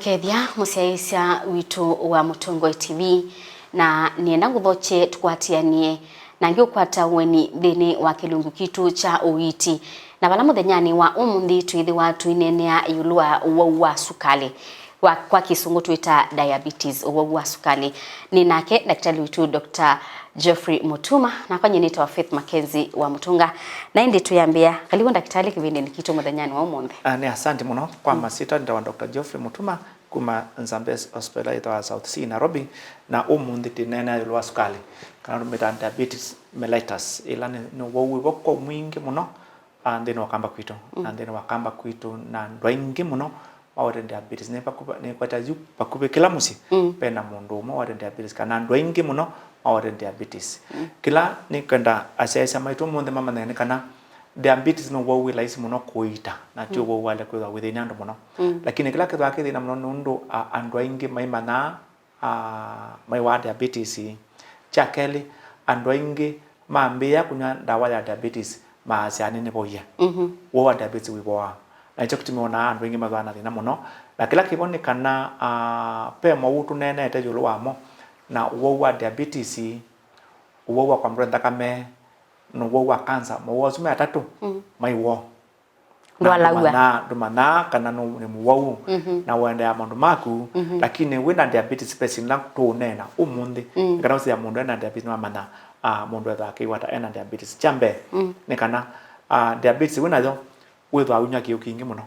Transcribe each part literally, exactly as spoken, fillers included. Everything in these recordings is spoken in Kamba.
Kethya mũsyaĩĩsya witũ wa Mũtongoi T V, na nĩenda ngũthokye tũkwatĩanĩe na ngĩũkwata ũeni nthĩnĩ wa kĩlungu kitũ kya ũiiti, na vala mũthenyanĩ wa ũmũnthĩ twĩthĩwa tũineenea ĩũlũ wa ũwau wa sukalĩ, wa, kwa kĩsũngũ twĩta diabetes, ũwau wa sukalĩ. Nĩ nake ndakĩtalĩ witũ, Doctor Geoffrey Mutuma, nakwa nyie nĩtawa Faith Mackenzie wa Mũtũnga. Na ĩndĩ twĩambĩa, kalivu ndakĩtalĩ kĩvĩndĩnĩ kitũ mũthenyanĩ wa ũmũnthĩ. Ah, nĩ asante mũno. Kwa masyĩtwa nĩtawa Doctor Geoffrey Mutuma kuma Nzambes Hospital yĩtawa South Sea Nairobi, na ũmũnthĩ tũneenea ĩũlũ wa sukalĩ, kana tũmĩtaa diabetes mellitus, ĩla nĩ, nĩ ũwau wĩvo kwa mwingĩ mũno, ah, nthĩnĩ wa kamba kwitũ, na nthĩnĩ wa kamba kwitũ, na andũ aingĩ mũno mawete diabetes. Nĩ vakuvĩ, nĩkwata yu vakuvĩ kĩla mũsyĩ ve na mũndũ ũmwe wawete diabetes, kana andũ aingĩ mũno mawete diabetes. Kĩla nĩkwenda asyaĩĩsya maitũ ũmũnthĩ mamanye nĩ kana diabetes nĩ ũwau wĩ laisi mũno kũiita, na ti ũwau waĩle kwĩthwa wĩthĩna andũ mũno. Lakini kĩla kĩthwaa kĩthĩna mũno nĩ ũndũ, a, andũ aingĩ maimanyaa, a, maiwaa diabetes. Kya kelĩ, andũ aingĩ mambĩĩa kũnyw'a ndawa ya diabetes maasya nĩnĩvoie. Ũwau wa diabetes wĩvoaa. Na nĩkyo kĩtumi wonaa andũ aingĩ methĩawa na thĩna mũno. Na kĩla kĩvo nĩ kana, a, ve mowau tũneenete ĩũlũ wamo, na ũwau wa diabetes, ũwau wa kwambũlwa nthakame, na ũwau wa kansa, mowau asu me atatũ mai woo. Na ndwalaw'a. Ndũmanyaa, ndũmanyaa kana nũ-, nĩ mũwau, na ũendeea maũndũ maku, lakini wĩ na diabetes, ve syĩndũ ila tũũneena ũmũnthĩ, nĩ kana ũsĩ ya mũndũ ena diabetes nĩwamanya, ah, mũndũ ethĩwa akĩw'a ta ena diabetes. Kya mbee, nĩ kana, ah, diabetes wĩ nayo, wĩthĩawa ũinyw'a kĩw'ũ kingĩ mũno.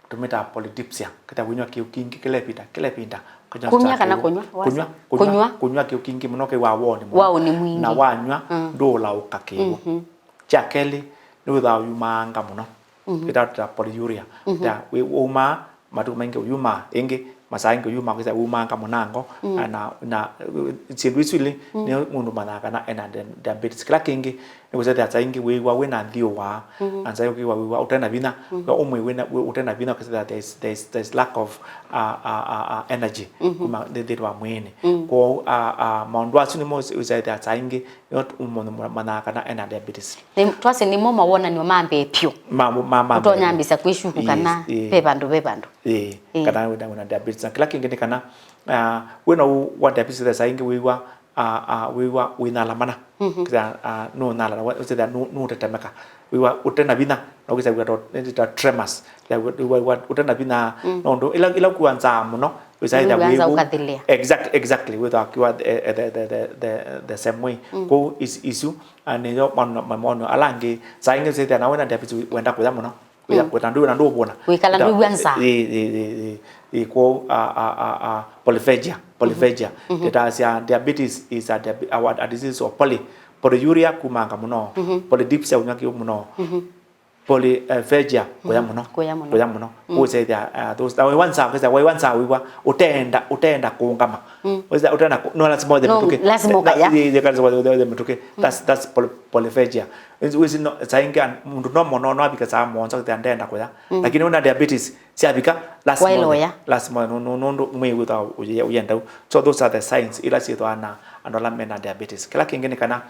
Tũmĩtaa polydipsia, kĩta wĩnyw'a kĩw'ũ kingĩ kĩla ĩvinda, kĩla ĩvinda. Kũnyw'a kana kũnyw'a? Kũnyw'a, kũnyw'a, kũnyw'a kĩw'ũ kingĩ mũno, kĩw'aa woo nĩ mũno. Woo nĩ mwingĩ. Na wanyw'a, ndũũlaũka kĩw'ũ. Kya kelĩ, nĩwĩthĩawa ũyumaanga mũno. Kĩta tũta polyuria. Ta wĩ, ũmaa, matukũ maingĩ ũyumaa, ĩngĩ, masaa ĩngĩ ũyumaa, kwĩsa ũyumaanga mũnango, na, na, uh, syĩndũ isu ilĩ, nĩ mũndũ manyaa kana ena dia-, diabetes. Kĩla kĩngĩ, nĩ kũsethĩa saa ingĩ wĩĩw'a wĩ na nthĩ ũwaa, na saa ingĩ ũkĩw'a wĩĩw'a ũte na vinya, we ũmwe wĩ na, wĩ, ũte na vinya, ũkasethĩa there is, there is, there is lack of, uh, uh, uh, uh, energy kuma nthĩ, nthĩnĩ wa mwĩĩnĩ. Kwoou, uh, uh, maũndũ asu nĩmo ũsethĩa saa ingĩ, nĩo ũmũnthĩ manyaa kana ena diabetes. Nĩ, twasye nĩmo mawonany'o ma mbee vyũ. Ma, ma, ma mbee. Ũtonya ambĩsya kwĩshuku kana ve vandũ, ve vandũ. Ĩĩ, kana wĩna, wĩna diabetes. Na kĩla kĩngĩ nĩ kana, uh, wĩna ũwau wa diabetes, saa ingĩ wĩĩw'a, uh, uh, wĩĩw'a wĩnyalamana. Kĩsa, uh, nũnyalana, ũsethĩa nũ-, nũtetemeka. Wĩĩw'a ũte na vinya, na ũkĩsa wĩĩw'a ta, ta tremors. Wĩĩw'a, wĩĩw'a ũte na vinya, nũndũ ĩla, ĩla ũkua nzaa mũno, wĩsa ĩtha wĩĩw'a. Ũkathilĩa. Exact-, exactly, wĩthwa ũkĩw'a, eh, eh, the, the, the, the, the same way. Kwoou is-, isu, ah, nĩyo maũndũ, ma-, maũndũ ala angĩ, saa ingĩ ũsethĩa na wĩna diabetes wenda kũya mũno. Wĩya, na ndũ-, na ndũũvũna. Wĩkala ndwĩw'a nzaa. Ĩĩ, ĩĩ, ĩĩ, ĩĩ, ĩĩ, kwoou, a, a, a, a, polyphagia, polyphagia. Tũtasya diabetes is a diabe-, a, a disease of poly-, polyuria kumanga mũno, polydipsia ũnyw'a kĩw'ũ mũno, polyphagia kũya mũno. Kũya mũno. Kũya mũno. Kũsethĩa, uh, those, na wĩwa nzaa, wĩsa, wĩwa nzaa wĩwa, ũtenda, ũtenda kũũngama. Wĩsa, ũtenda kũ-, no lazima ũthe mĩtũkĩ. Lazima ũkaya. Ĩĩ, ĩĩ, lazima ũthe, ũthe mĩtũkĩ. That's, that's poly-, polyphagia. Wĩsĩ, wĩsĩ no, saa ingĩ an-, mũndũ no mũno, no avika saa mũonza kwĩthĩa ndenda kũya. Lakini wĩna diabetes, syavika, lazima waĩle ũya. Lazima nũ-, nũ-, nũndũ mwĩĩ wĩthwa ũyenda ũu. So those are the signs ila syĩthwa na andũ ala mena diabetes. Kĩla kĩngĩ nĩ kana,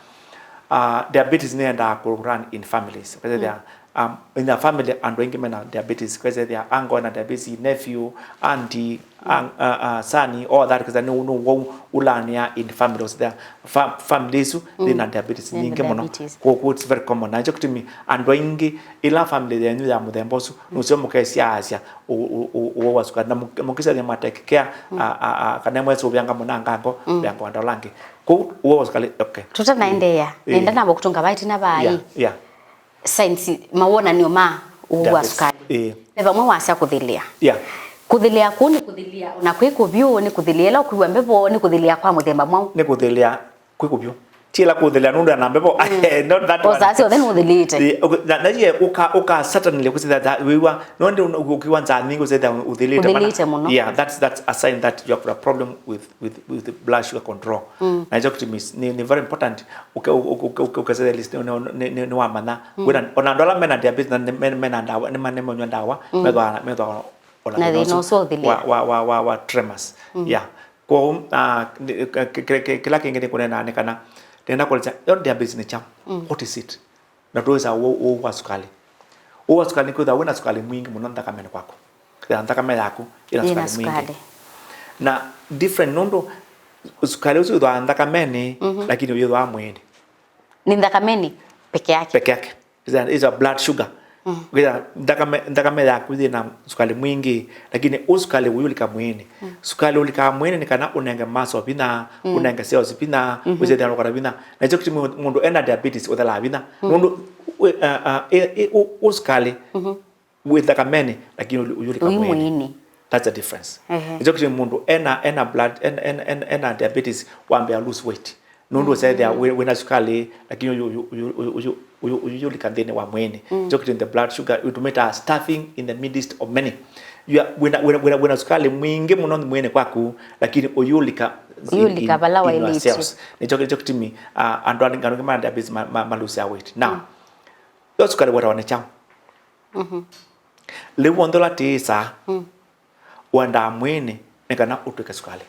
uh, diabetes nĩyendaa kũ run in families. Kwĩsĩthĩa, um, in a family, andũ aingĩ mena diabetes. Kwĩsĩthĩa uncle ena diabetes, nephew, auntie, Ang-, uh, uh, sani, all that, kĩsa nĩ, nĩ ũwau ũlanĩa in families. There fa-, family isu yĩna diabetes nyingĩ mũno. Kwoou it's very common. Na nĩkyo kĩtumi andũ aingĩ, ĩla family yenyu ya mũthemba ũsu, nũseo mũkesyaasya ũ-, ũ-, ũ-, ũwau wa sukalĩ. Na mũk-, mũkĩsyathya ma take care, a, a, a, kana mwesũvĩanga mũnangango, vĩanga andũ ala angĩ. Kwoou ũwau wa sukalĩ, okay. Tũtanaendeea, nenda namba kũtũnga vaitina vai. Yeah, yeah. Signs, mawonany'o ma ũwau wa sukalĩ. Ĩĩ. Ve vamwe wasya kũthilĩa. Yeah. Kũthilĩa kũu nĩ kũthilĩa ona kwĩ kũvyũ, nĩ kũthilĩa ĩla ũkwĩw'a mbevo, nĩ kũthilĩa kwa mũthemba mwaũ? Nĩ kũthilĩa kwĩ kũvyũ. Ti ĩla kũthilĩa nũndũ na mbevo. Not that one. O saa syonthe nũthilĩte. Ĩĩ, ũk-, na, na yie ũka, ũka certainly kũsitha wĩw'a, no ndi ũkiwa nzaa nyingĩ ũsitha ũthilĩte. Ũthilĩte mũno. Yeah, that's, that's a sign that you have a problem with, with, with the blood sugar control. Na hicho kitu means, ni, ni very important. Uke-, uke-, uke-, uke-, ukesethĩa list nĩ, nĩ, nĩ, nĩwamanya. Wĩna, ona andũ ala mena diabetes na nĩ, me-, mena ndawa, nĩ ma-, nĩmanywa ndawa, methwa, methwa ona na thĩna ũsu wa ũthilĩte. Wa, wa, wa, wa, wa tremors. Yeah. Kwoou, ah, nĩ, k-, k-, k-, k-, kĩla kĩngĩ nĩkũneenaa nĩ kana, nĩenda kũlĩsya, yo diabetes nĩ kyaũ? What is it? Na tũĩsa ũwau, ũwau wa sukalĩ. Ũwau wa sukalĩ nĩ kwĩthwa wĩna sukalĩ mwingĩ mũno nthakamenĩ kwaku. Kwĩthĩa nthakame yaku ĩna Yĩna sukali mwingĩ. Sukali. Na different nũndũ sukali ũsu wĩthĩawa nthakamenĩ, Mhm. lakini ũyĩthĩawa mwĩĩnĩ. Nĩ nthakamenĩ peke yake. Peke yake. It's a, it's a blood sugar. Mm. Kwĩthĩa nthakame, nthakame yaku yĩna sukali mwingĩ, lakini ũ sukali ũyũlika mwĩĩnĩ. Mm. Sukali ũlikaa mwĩĩnĩ nĩ kana ũnenge muscle vinya, Mm. ũnenge cells vinya, Mm-hmm. ũsethĩa ũkata vinya. Na nĩkyo kĩtumi mũndũ ena diabetes ũthelaa vinya. Mm. Nũndũ, ũ, ũ, ũ, ũ, ũ sukali Mhm. wĩ nthakamenĩ, lakini ũyũ-, ũyũlika Ũyũ mwĩĩnĩ. Mwĩĩnĩ. That's the difference. Ehe. Nĩkyo kĩtumi mũndũ ena, ena blood, ena, ena, ena, ena diabetes wambĩa lose weight. Nũndũ Mm. ũsethĩa wĩ, wĩna sukali, lakini ũyũ, ũyũ, ũyũ, ũyũ, ũyũ, ũyũ, ũyũlika nthĩnĩ wa mwĩĩnĩ. Mm. Nĩkyo kĩtumi the blood sugar, ũtũmĩtaa stuffing in the midst of many. You are, wĩna, wĩna, wĩna, wĩna sukali mwingĩ mũno mwĩĩnĩ kwaku, lakini ũyũlika Ũyũlika in, vala in your waĩlĩtye. Cells. Nĩkyo, nĩkyo kĩtumi, ah, andũ angĩ, andũ angĩ ma diabetes ma, ma, ma lose weight. Now, Mm. yo sukali wetawa nĩ kyaũ? Mhm. Lĩu w'onthe ũla tĩĩsaa, Mm. wendaa mwĩĩnĩ nĩ kana ũtw'ĩke sukali.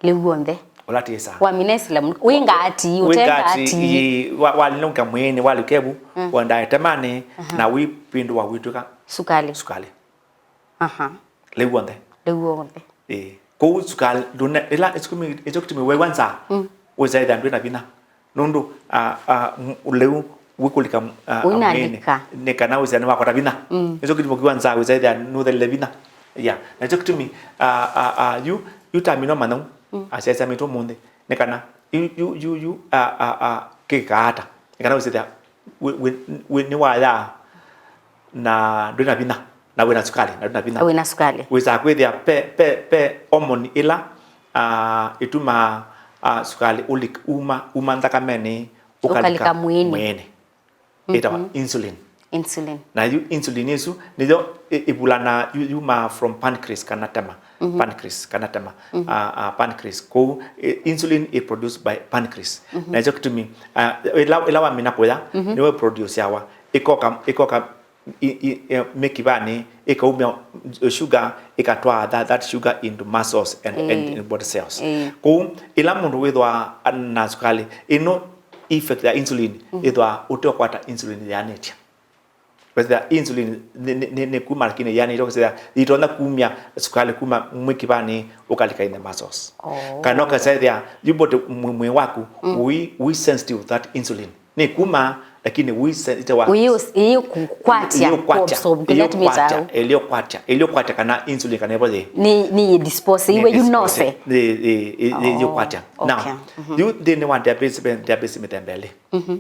Lĩu w'onthe. Ũla tĩĩsaa. Wamina ĩsila mũno. Wĩ ngati, Wĩ ũte ngati, ngati. Ĩĩ, wa, walĩnũka mwĩĩnĩ, walĩka vu, Mm. wendaa ĩtemanĩ, Aha. na wĩvĩndũa wĩtw'ĩka Sukali. sukali. Aha. Lĩu w'onthe. Lĩu w'onthe. Ĩĩ. Kwoou sukali, ndũne, ĩla, ĩkyo kĩtumi wew'a nzaa, Mm. wĩsaĩthĩa ndwĩ na vinya. Nũndũ, ah, ah, m-, lĩu wĩkũlika, ah, Ũinalika. mwĩĩnĩ, nĩ kana wĩsĩa nĩwakwata vinya. Mm. Nĩkyo kĩtumi ũkiw'a nzaa wĩsaĩthĩa nũthelile vinya. Yeah. Nakyo kĩtumi, ah, ah, ah, yu, yu tamina manyau, Mm. asyaĩsya mĩtũ mũnthĩ. Nĩ kana, yu, yu, yu, yu, ah, ah, ah, kĩkaa ata? Nĩ kana wĩsĩthĩa wĩ, wĩ, wĩ, nĩwayaa na ndwĩ na vinya, na wĩ na sukali, na ndwĩ na vinya. Wĩ na sukali. Wĩsaa kwĩthĩa pe, pe, pe hormone ĩla, ah, ĩtumaa, ah, sukali ũlik-, uma, uma nthakamenĩ, ũkalika Ũkalika mwĩĩnĩ. mwĩĩnĩ. Ĩtawa Mhm. insulin. Insulin. Na yu insulin ĩsu nĩyo ĩ-, ĩvulanaa yu-, yumaa from pancreas kana tema. Mhm. Pancreas kana tema. Mhm. Ah, ah, pancreas. Kwoou, eh, insulin is produced by pancreas. Mhm. Na nĩkyo kĩtumi, ah, ĩla, ĩla wamina kũya, Mhm. nĩwe ĩproduceawa. Ĩkoka, ĩkoka i, i, e, mĩkivanĩ, ĩkaumya sugar, ĩkatwaa that, that sugar into muscles and, and Ĩĩ. in body cells. Ĩĩ. Kwoou, ĩla mũndũ wĩthwa na sukali, ĩno effect ya insulin, Mm. ĩthwa ũteũkwata insulin yĩanĩtye. Wĩsĩa insulin nĩ, nĩ, nĩ, nĩ kuma lakini yĩanĩtye, ũkasĩthĩa yĩtonya kumya sukali kuma mwĩkivanĩ ũkalika in the muscles. Oh. Kana ũkasĩthĩa yu body mwĩ, mwĩ waku, Mm. we, we sensitive that insulin. Nĩ kuma, lakini we sen-, ĩtewa Ũyĩ-, ĩyĩkwatya, ĩyĩkwatya, kuabsorb, kĩla ĩyĩkwatya, tũmĩtaa. ĩyĩkwatya, ĩyĩkwatya kana insulin kana ĩvo yĩ. Nĩ, nĩ dispose, iwe yu nose. Nĩ, nĩ, nĩ, Oh, ĩyĩkwatya. Now, okay. Mhm. yu nthĩnĩ wa diabetes, ve diabetes mĩthemba ĩlĩ. Mhm.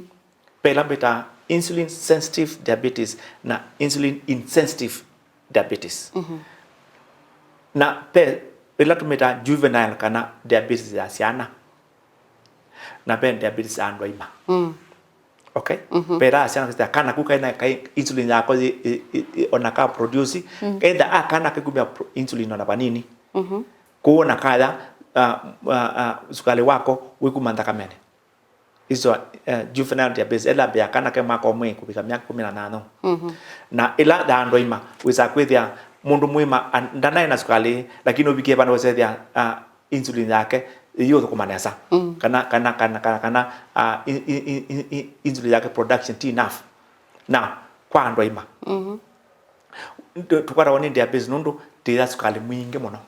Ve ĩla mbĩtaa insulin sensitive diabetes na insulin insensitive diabetes. Mhm. Na ve ĩla tũmĩtaa juvenile kana diabetes ya syana. Na ve diabetes ya andũ aima. Mm. Okay? Mhm. Ve ĩla syana kwĩsĩa kana kau kaĩ na, kaĩ insulin yako yĩ, ĩ, ĩ, ĩ, ona ka produce, Mm. either a kana kaikumya pro-, insulin ona vanini. Mhm. Kwoou ona kaya, ah, ah, ah, sukali wako wĩkuma nthakamenĩ. Iso, eh, juvenile diabetes, ĩla mbĩa kana ke mwaka ũmwe kũvika myaka kũmi na nana. Mhm. Na ĩla ya andũ aima, wĩsaa kwĩthĩa mũndũ mũima, a, ndanaĩ na sukali, lakini ũvikie vandũ wĩsethĩa, ah, insulin yake ĩyũthũkũma nesa. Mm. Kana, kana, kana, kana, kana, ah, i, i, insulin yake production ti enough. Na kwa andũ aima. Mhm. Tũ-, tũkwatawa nĩ diabetes nũndũ tĩya sukali mwingĩ mũno.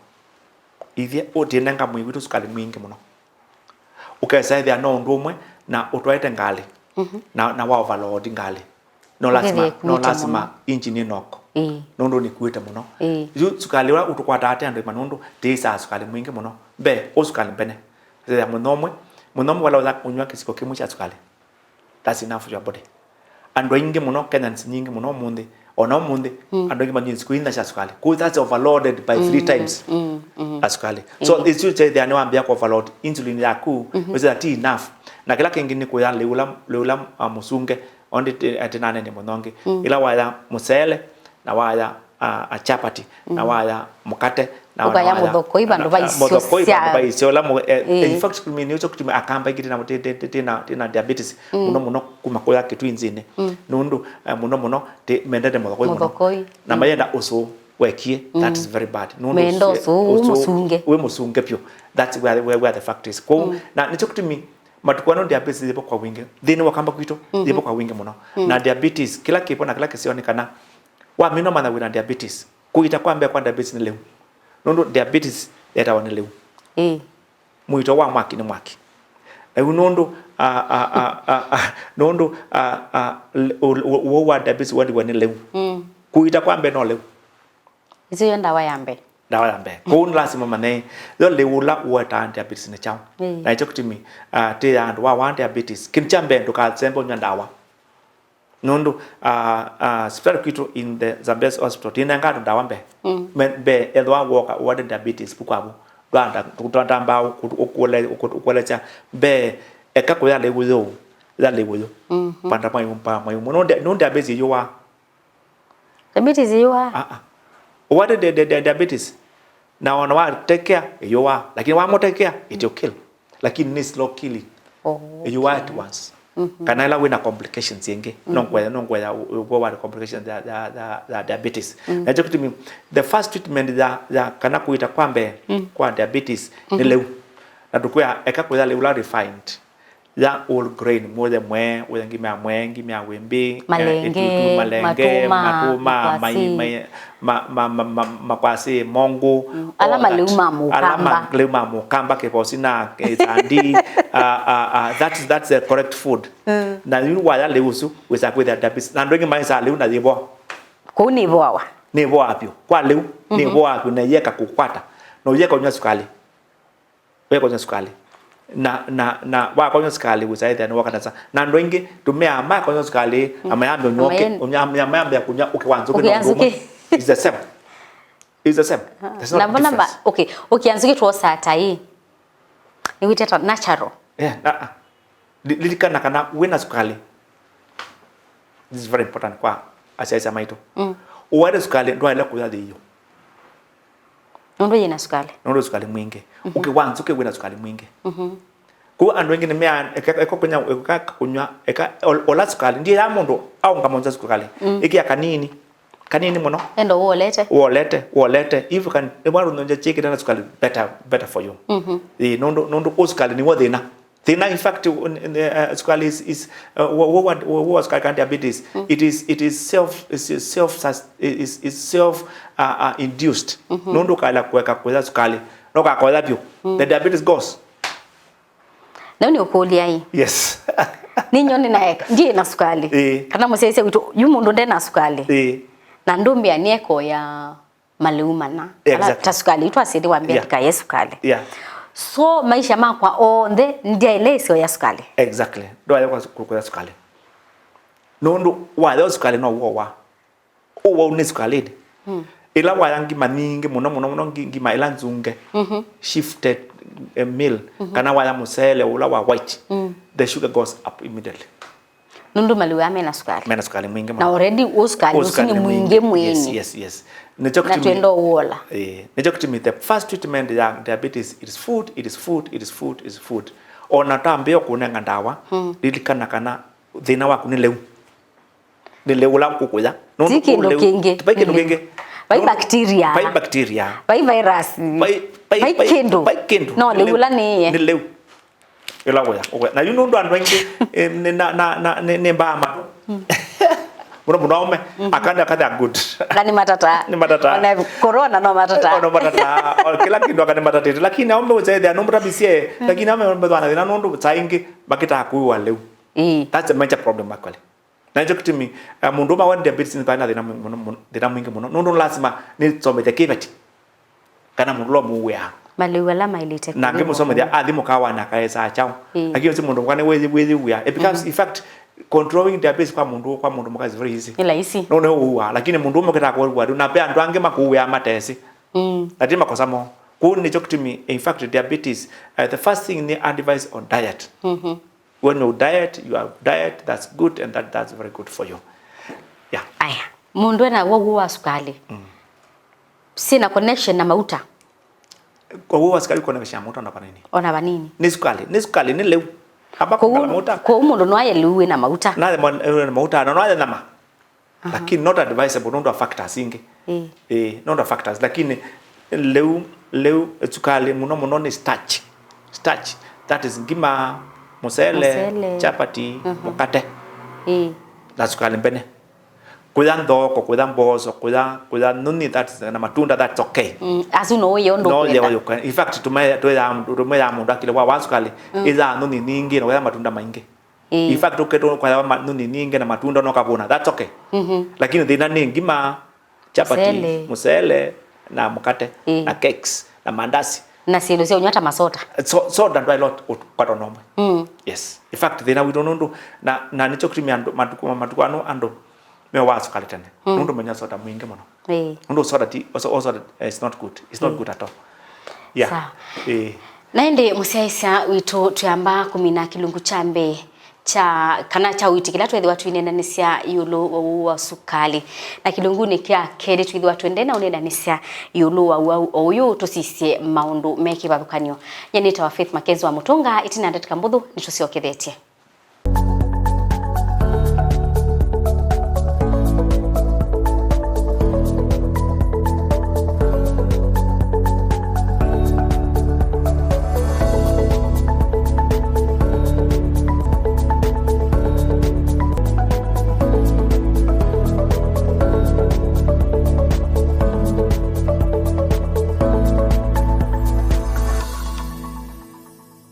Ithyĩ, ũ-, tĩnenga mwĩĩ witũ sukali mwingĩ mũno. Ũkesa ĩthĩa no ũndũ ũmwe na ũtwaĩte ngalĩ, Mhm. na, na wa overload ngalĩ. No lazima, Ũkethĩa no ĩkuĩte lazima mũno. Engine ĩnoko. Ĩĩ. Nũndũ nĩkuĩte mũno. Ĩĩ. Yu sukali ũla ũtũkwataa ate andũ aima nũndũ tĩĩsaa sukali mwingĩ mũno. Mbee, ũ sukali mbene. Ĩthĩa mũthenya ũmwe, mũthenya ũmwe wala ũya kũnywa kĩsiko kĩmwe kya sukali. That's enough for your body. Andũ aingĩ mũno, Kenyans nyingĩ mũno ũmũnthĩ, ona ũmũnthĩ, Mm. andũ aingĩ manyuĩ nzikũ inya sya sukali. Kwoou that's overloaded by three Mm, times mm, mm. ya sukali. So, Mm. isu chethĩa nĩ wambĩa ku overload insulin yaku, Mm-hmm. wĩsĩ that enough. Na kĩla kĩngĩ nĩ kũya lĩu ũla, lĩu ũla, uh, mũsunge, ondi ti-, ati nanene mũno ngĩ. Mm. Ĩla waya mũsele, na waya, a, a chapati, na Mm. waya mũkate, na Ũkaya na waya mũthokoi vandũ na, va na isyo mũthokoi vandũ sya va isyo, ũla mũ-, eh, Ĩĩ. in fact, kĩtumi nĩkyo kĩtumi akamba ingĩ tĩna, tĩ-, tĩ-, tĩ-, tĩna, tĩna diabetes, Mm. mũno mũno kuma kũya kĩtwinzinĩ. Mm. Nũndũ, eh, mũno mũno, tĩ-, mendete mũthokoi mũno. Mũthokoi. Na Mm. mayenda ũsũ wekie, that Mm. is very bad. Nũndũ Menda ũsũ, ũsũ wĩ ũsũ mũsunge. wĩ mũsunge pyũ. That's where, where, where the fact is. Kwoou, Mm. na nĩkyo kĩtumi matukũ ano diabetes yĩvo kwa wingĩ. Nthĩnĩ wa kamba kwitũ, Mm-hmm. yĩvo kwa wingĩ mũno. Mm. Na diabetes, kĩla kĩvo na kĩla kĩseo nĩ kana Wamina ũmanya wĩna diabetes, Kũita kwa mbee kwa diabetes nĩ lĩu. Nũndũ diabetes yetawa nĩ lĩu. Ĩĩ. Mũito wa mwaki nĩ mwaki. Na yu nũndũ, a, a, a, a, a, nũndũ, a, a, l-, ũ-, ũ-, ũwau wa diabetes ũandĩkwa nĩ lĩu. Mm. Kũita kwa mbee no lĩu. Ĩsu yo ndawa ya mbee. Ndawa ya mbee. Kwoou nĩ lasima manye, yo lĩu ũla ũetaa diabetes nĩ kyaũ. Ĩĩ. Na ĩkyo kĩtumi, a, tĩ ya andũ wa, wa diabetes. Kĩndũ kya mbee ndũkasembe ũnywa ndawa. Nũndũ, ah, ah, sivitalĩ kwitũ in the Zambezi Hospital, tinenga andũ ndawa mbee. Mm. Me-, mbee, ethĩwa woka ũwate diabetes, vu kwa vu. Ndwanda, ndwatambaa ũkũelesya mbee, eka kũya lĩu yũ, ya lĩu yũ. Mhm. Panda mwayu, mpa mwayu. Nũndũ, nũndũ diabetes yũa. Diabetes yũa. Ah, ah. Ũwate di-, di-, di-, diabetes. Na ona wa take care, ĩyũaa. Lakini wamo take care, it will kill. Lakini nĩ slow killing. Oh, okay. Ĩyũaa at once. Mhm. Kana ĩla wĩna complications ingĩ. Mhm. No ngwetha, no ngwetha ũ-, ũvoo wa complications ya, ya, ya, ya diabetes. Mhm. Na kĩtumi, the first treatment ya, ya kana kũita kwa mbee, mhm, kwa diabetes, nĩ, mhm, lĩu. Na tũkwĩa eka kũya lĩu la refined. Ya whole grain, mũye mwee, ũye ngima ya mwee, ngima ya wĩmbĩ, eh, malenge, itutu, malenge, matũma, matũma, makwasĩ, mai-, mai-, ma-, ma-, ma-, ma-, makwasĩ, mongũ, mm, ala all that. Malĩu ma mũkamba. Ala ma-, malĩu ma mũkamba, kĩbosi na, eh, sandi, ah, ah, ah, that's, that's the correct food. Mm. Na yu waya lĩu ũsu, wĩsa kwĩthĩa diabetes. Na andũ aingĩ maĩsaa lĩu na yĩvo. Kũu nĩvoawa. Nĩvoa vyũ. Kwa lĩu, mhm, nĩvoa vyũ na yeka kũkwata. Na ũyeka ũnywa sukali. Wekony'a sukali. Na, na, na wakony'a sukali wĩsa ĩthĩa nĩwoka nesa. Na andũ aingĩ tũmĩaa makony'a sukali, mm, na mayambĩa ũnywa ũkĩ, mayambĩa kũnywa ũkĩ wa nzũkĩ na ũndũ ũmwe. It's the same. It's the same. Ah. There's no difference. Na mbona ba, okay, ũkĩ wa nzũkĩ twosaa ta ĩ. Nĩwĩtĩtwa natural. Yeah, na, ah. Li-, lilikana kana wĩna sukali. This is very important kwa asyaĩsya maitũ. Mm. Ũwaĩle sukali, ndwaĩle kũya thĩio. Nũndũ yĩna sukali. Nũndũ sukali mwingĩ. Mhm. Ũkĩ wa nzũkĩ wĩna sukali mwingĩ. Mhm. Kwoou andũ aingĩ nĩmea, eka, eka kũnywa, eka kũnywa, eka ol-, ola sukali. Ndiye ya mũndũ aũngama ũnza sukali. Mm. Ĩkĩa kanini. Kanini mũno. Enda uolete. Uolete, uolete. If you can, nĩ bwana ũnyonja chiki na sukali, better, better for you. Mhm. Ĩĩ, nũndũ, nũndũ ũ sukali nĩw'o thĩna. Thĩna, in fact, uh, uh, sukali is, is, uh, wo, wo, wo, wo, wo sukali kana diabetes, mm, it is, it is self, is, is self sus-, is, is self, uh, uh, induced. Mhm. Nũndũ ũkaela kũeka kũya sukali, no kakoya vyũ. Mm. The diabetes goes. Na nĩ ũkũlya ĩ. Yes. Ninyo nĩ naeka, ndiĩ na sukali. Ĩĩ. Kana mũsyaĩsya witũ, yu mũndũ nde na sukali. Ĩĩ. Na ndũmbĩa nĩekoya malĩu mana. Ala, exactly, ta sukali, itwasĩte wambĩa, yeah, ndikaye sukali. Yeah. So, maisha makwa onthe, ndyaĩle ĩseo ya sukali. Exactly. Ndwaĩle kwa su-, kũya sukali. Nũndũ waya sukali no ũwa. Ũwa nĩ sukali. Hmm. Ĩla waya ngima nyingĩ mũno, mũno, mũno, ngi-, ngima ĩla nzunge, mhm, shifted, eh, meal, mhm, kana waya mũsele ũla wa white, mm, the sugar goes up immediately. Nũndũ malĩu aa mena sukali. Mena sukali mwingĩ mũno. Na already ũ sukali ũsu nĩ mwingĩ mwĩĩnĩ. Yes, yes, yes. Nĩkyo kĩtumi, na twenda ũwola. Eh, nĩkyo kĩtumi the first treatment ya diabetes, it is food, it is food, it is food, it is food. Ona twambĩĩa kũnenga ndawa, mm, lilikana kana thĩna waku nĩ lĩu. Nĩ lĩu ũla ũkũkũya. Nũndũ ti kĩndũ kĩngĩ. Vai kĩndũ kĩngĩ. Vai bacteria. Vai bacteria. Vai virus. Vai, vai, vai kĩndũ. Vai kĩndũ. No, lĩu ũla nĩye. Nĩ lĩu. Ĩla ũya, ũya. Na yu nũndũ andũ aingĩ, eh, nĩ, na, na, na, nĩ, nĩ mbaa matũ. Mm. Mũno mũno aume, mm-hmm, aka nĩ, aka they are good. Na nĩ matata. Nĩ matata. Ona corona no matata. Ona matata. O kĩla kĩndũ aka nĩ matatĩte. Lakini aume ũsethĩa nũmũtavisye, mm, lakini aume mbethwa na thĩna nũndũ saa ingĩ makĩtaa kũĩwa lĩu. Ĩĩ. That's a major problem actually. Na nĩkyo kĩtumi, eh, mũndũ ũma wa diabetes nĩ na thĩna mwingĩ mũno, mũno, thĩna mwingĩ mũno. Nũndũ lazima nĩsomethya kĩveti. Kana mũndũ ũla ũmũw'ĩaa. Malĩu ala maĩlĩte. Na ngĩmũsomethya athi mũkawanĩ akaesaa kyaũ. Ĩĩ. Lakini ũsu mũndũ mũka nĩwĩyĩw'ĩa. It becomes, mhm, in fact, controlling diabetes kwa mũndũ, kwa mũndũ mũka is very easy. Nĩ laisi. Nũndũ nĩũw'aa, lakini mũndũ ũmwe ũkĩtaa kũw'aa, na pe andũ angĩ makũw'ĩaa matesĩ. Mm. Na ti makosa moo. Kwoou nĩkyo kĩtumi, in fact, diabetes, uh, the first thing nĩ advice on diet. Mhm. When you diet, you have diet that's good and that, that's very good for you. Yeah. Aya, mũndũ ena w'o wa sukali. Mm. Sina connection na mauta. Kwa w'o wa sukali connection na mauta ona vanini. Ona vanini. Nĩ sukali, nĩ sukali, nĩ lĩu. Amba kũngala mauta. Kwoou mũndũ no aye lĩu wĩna mauta. Na aye mauta, na no aye nyama. Aha. Lakini not advisable, nũndũ wa factors ingĩ. Ĩĩ. Ĩĩ, nũndũ wa factors. Lakini lĩu, lĩu sukali mũno mũno nĩ starch. Starch. That is ngima, mũsele, mũsele, chapati, mhm, mũkate. Ĩĩ. Na sukali mbene. Kũya nthoko, kũya mboso, kũya, kũya nũni, that's, na matunda, that's okay. Mm, asu no ũye ũndũ No ũkwenda. Yeo yũka. In fact, tume-, tumeyaa mũndũ akile wa, wa sukali, mm, ĩya nũni nyingĩ, na kũya matunda maingĩ. Ĩĩ. In fact, ũketwa ũkaya ma-, nũni nyingĩ na matunda no kavuna, that's okay. Mhm. Lakini thĩna nĩ ngima, chapati, mũsele, mũsele, na mũkate, ĩĩ, na cakes, na mandasi. Na syĩndũ sya ũnywa ta masota. So, soda ndwaĩla ũkwatwa nomwe. Mm. Yes. In fact, thĩna witũ nũndũ, na, na nĩkyo cream andũ, matukũ, matukũ ano andũ me wa sukali tene. Mm. Nũndũ menya soda mwingĩ mũno. Ĩĩ. Nũndũ soda ti, o so-, o soda, eh, it's not good. It's not good at all. Yeah. Sawa. Ĩĩ. Na ĩndĩ mũsyaĩĩsya witũ, twĩamba kũmina kĩlungu kya mbee kya, kana kya ũiiti kĩla twĩthĩwa twĩneenanĩsya ĩũlũ wa ũwau wa sukali. Na kĩlungunĩ kya kelĩ twĩthĩwa twĩendee na ũneenanĩsya ĩũlũ wa ũwau o ũyũ, tũsisye maũndũ me kĩvathũkany'o. Nyie nĩtawa Faith Mackenzie wa Mũtũnga, ĩtina ndatĩka mbũthũ nĩtũsyokethetye.